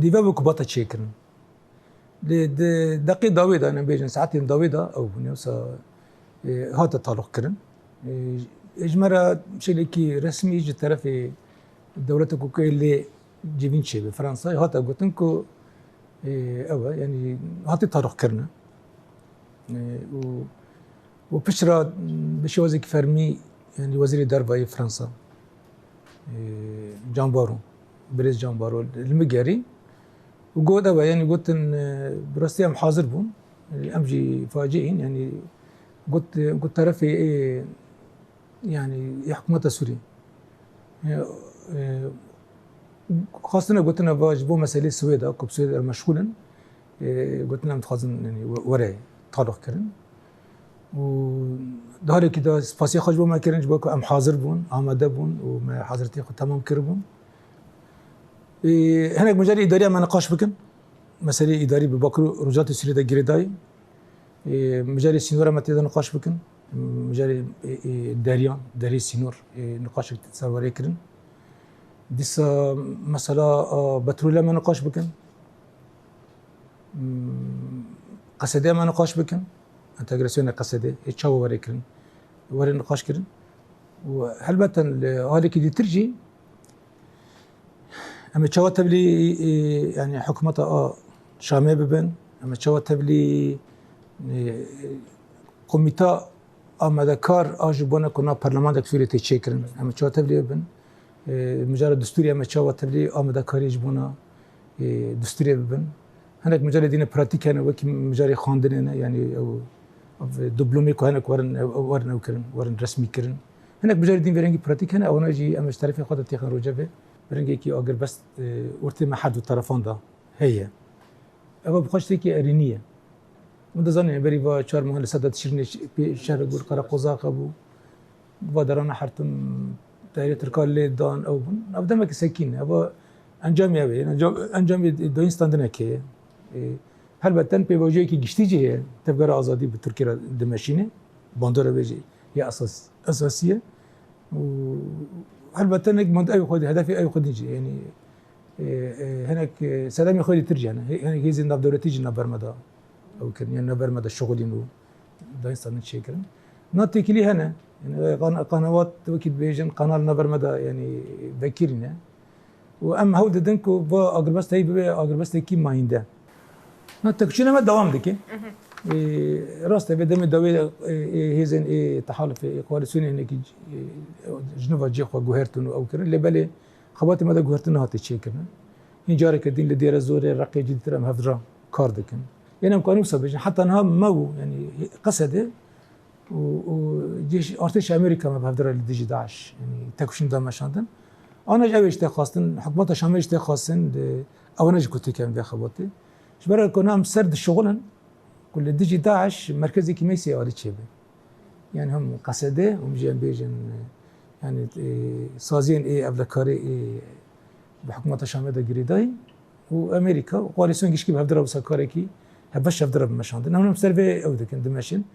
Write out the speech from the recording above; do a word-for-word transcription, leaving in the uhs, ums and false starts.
Dîve bû ku bata çêkirin. Lê di deqê dawê de, ne bêjin saetên dawê de ew bûne, wisa, e, hate taloq kirin. E, ji me re şêlekî resmî ji terefê dewleta ku lê civîn çêbe, Fransayê, hate gotin ku, e, ew e, yanî hate taloq kirine. E, û, û piştre bi şêwazekî fermî, yanî wezîrê derve yê Fransa, e, Jean Barrot, birêz Jean Barrot li min gerî û got, ew e, yanî gotin, e, bi rastî em hazir bûn. Em jî faciîn, yanî got, got terefê ê, yanî ê hikûmeta Sûriyê. E, e, xwestine gotine va ji bo meselê Swêda, ku bi Swêda re meşxûl in, e, gotine em dixwazin, yanî we-, were taloq kirin. Û di halekî de spasiya xwe ji bo me kirin, ji bo ku em hazir bûn, amade bûn û me hazirtiyê xwe temam kiribûn. Ê, hinek mijarê îdarî em niqaş bikin. Meseleyê îdarî bi Bakur û Rojhilatê Sûriyê de girêdayî. Ê, mijarê sînor em tê de niqaş bikin. Mijarê, ê, ê, deriyan, derê sînor, ê, niqaşek ser werê kirin. Dîsa mesela, a, petrolê em niqaş bikin. Hmm, Qesedê em niqaş bikin. Entegrasyonê Qesedê, ê, çawa were kirin? Were niqaş kirin. Û helbeten li halekî dîtir jî em ê çawa tevlî, e, yanî hikûmeta a Şamê bibin, em ê çawa tevlî, e, komîta amadekar a ji bona ku nav parlamentek Sûriyê tê çêkirin, em ê çawa tevlî bibin, e, mijara destûrê em ê çawa tevlî amadekarî ji bona, e, destûrê bibin. Hinek mijarê dîne pratîk hene, wekî mijarê xwendinê ne, yanî ew, ev diplomê ku hene ku werin, werin ew kirin, werin resmî kirin. Hinek mijarê dîn vê rengî pratîk hene, ewana jî em ji terefê xwe de têxin rojevê. Bi rengekî agirbest, e, ortê me her du terefan de heye. Ev bi xwe tiştekî erênî ye. Hûn dizanin, berî va çar mehan li ser de tişrînê ş-, pê şer gor qereqoza hebû. Va derana hertim daîrê Tirka lê dan ew bûn. Ev demekî sekîn e. Ev encamê ev e. Encam-, encamê doyîn standinekê ye. E, helbet ten pêvajoyekî giştî jî heye. Tevgera azadî bi Tirkiyê re dimeşîne. Bandora vê jî ya esas-, esasî ye. Û helbet hinek mant ew xwedî, hedefê ew xwedî jî, yanî, e, e, hinek, e, sedemê xwedî tir jî hene. He-, hinek hêzên navdewletî jî navber me de ew kirin, yanî navber me de şixulîn û dayîn standin çêkirin. Na têkilî hene. Yanî, e, qan-, qanewat wekî dibêjin, qanal navber me de, yanî, vekirî ne. Û em hewl didin ku va agirbest heyî bibe agirbestekî mayînde. Na têkoşîna me dewam dike. Mhm. Ê, rast e, vê demê dawê, ê, ê, hêzên ê tehalufê, ê koalîsyonê hinekî, ê, ji nû ve cihê xwe guhertin û ew kirin. Lê belê xebatê me de guhertin nehate çêkirin. Hîn careke din li Dêrezorê, Reqê cî dîtir em hevdira kar dikin. Yên em kanî wisa bêjin. Heta niha me û, yanî, Qesedê û, û cêş-, artêşa Amerîka me bi hevdira li dijî DAIŞ, yanî têkoşîn da meşandin. Ana jî ew ê ji tê xwestin, hikûmeta Şamê jî tê xwestin, di, ewana jî ku têkevin vê xebatê. Ji ber ku em ser dişixulin ku li dijî DAIŞ merkezekî me yê alî çêbe. Yanî hem Qesedê, hûn jî em bêjin, yanî, e, saziyên ê ewlekarê ê bi hikûmeta Şamê de girêdayî û Amerîka û koalîsyon gişkî bi hevdira wisa karekî hevbeş hevdira bimeşandin. Em, em ser vê ew dikin, dimeşin.